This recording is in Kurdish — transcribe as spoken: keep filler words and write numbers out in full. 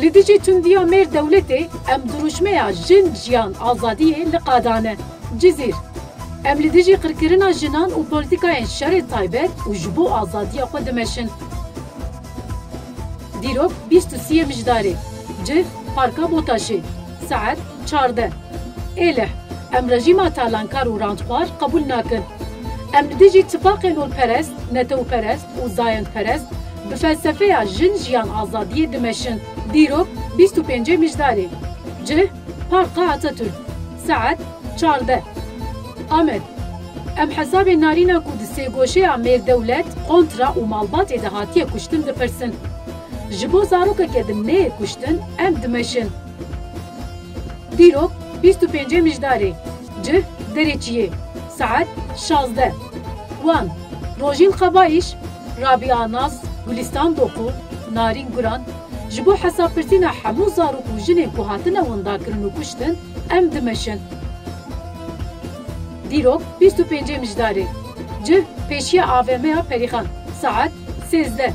Li dijî tundiya mêr dewletê em dirûşmeya Jin, Jiyan, Azadiyê li qada ne. Cizîr. Em li dijî qirkirina jinan û polîtîkayên şerê taybet û ji bo azadiya xwe dimeşin. Dîrok bîst û sê Mijdarê. Cih, Parka Botaşê. Saet çardeh. Êlih. Em rejîma talankar û rantxwar qebûl nakin. Em li dijî tifaqên olperest, netewperest û zayendperest bi felsefeya jin, jiyan, azadiyê dimeşin. Dîrok bîst û pêncê Mijdarê. Cih, Parka Atatürk. Saet çardeh. Amed. Em hesabê narîna ku di sêgoşeya mêrdewlet, kontra û malbatê de hatiye kuştin dipirsin. Ji bo zarokeke din neyê kuştin, em dimeşin. Dîrok bîst û pêncê Mijdarê. Cih, Derê Çiyê. Saet şazdeh. Wan. Rojîn Xebayîş, Rabîa Naz, Gulîstan Doku, Narîn Guran, ji bo hesabpirtina hemû zarok û jinên ku hatine windakirin û kuştin, em dimeşin. Dîrok bîst û pêncê Mijdarê. Cih, pêşiya A V M'ya Perîxan. Saet sêzdeh.